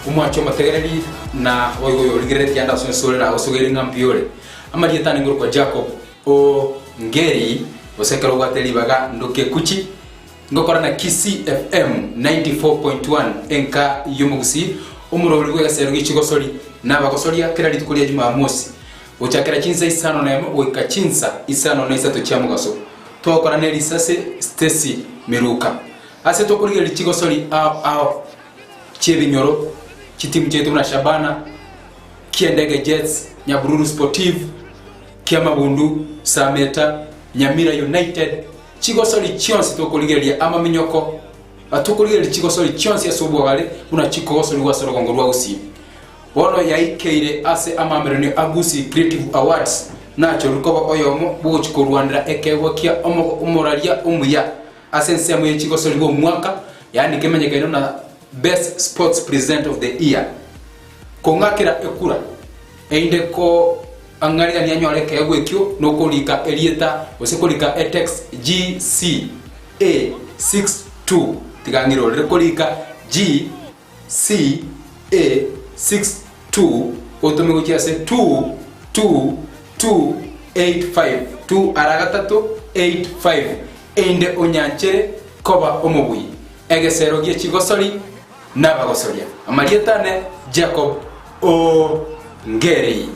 Omwanche omotegereri na boigo oyorigereretie ande ase ensore nagosogeire ng'a mbuya ore. Amarieta ane ngorokwa Jacob o Ngeri, gose ekero obwate ribaga ndoke Kuchi, ngokora na Kisii FM 94.1 enka y'omogusii, omorori bw'egesero gie chigosori na abagosoria kera rituko ria Jumamosi gochakera chinsa isano nemo goika chinsa isano na isato chia mogaso. Twagokora ne risase Stacy Miruka. Ase tokorigereria chigosori ao ao chi'ebinyoro, chitimu chiaito buna Shabana, Kiendege Jets, Nyabururu Sportive, Kiamabundu, Sameta, Nyamira United, chigosori chionsi tokorigereria amaminyoko, tokorigereria chigosori chionsi ase obwagare buna chikogosorigwa ase orogongo rwa Gusii. Bono yaikeire ase amaamereranio a Gusii Creative Awards, nachorire koba oyomo bw'ogochia korwanera ekeegwa kia omoraria omuya Ase ensemo ye chigosori bw'omwaka, yaani kemenyekaine buna Best Sports Presenter of the Year, kong'akera ekura erinde koang'arigania anyore ekeegwa ekio nokorika erieta gose korika etext GCA62 tiga ng'irorere korika GCA62 otome gochia ase 22285 2 ara gatato 85 Erinde onyanchere koba omobui, egesero gie chigosori nabagosoria. Amarieta ane Jacob Ongeri.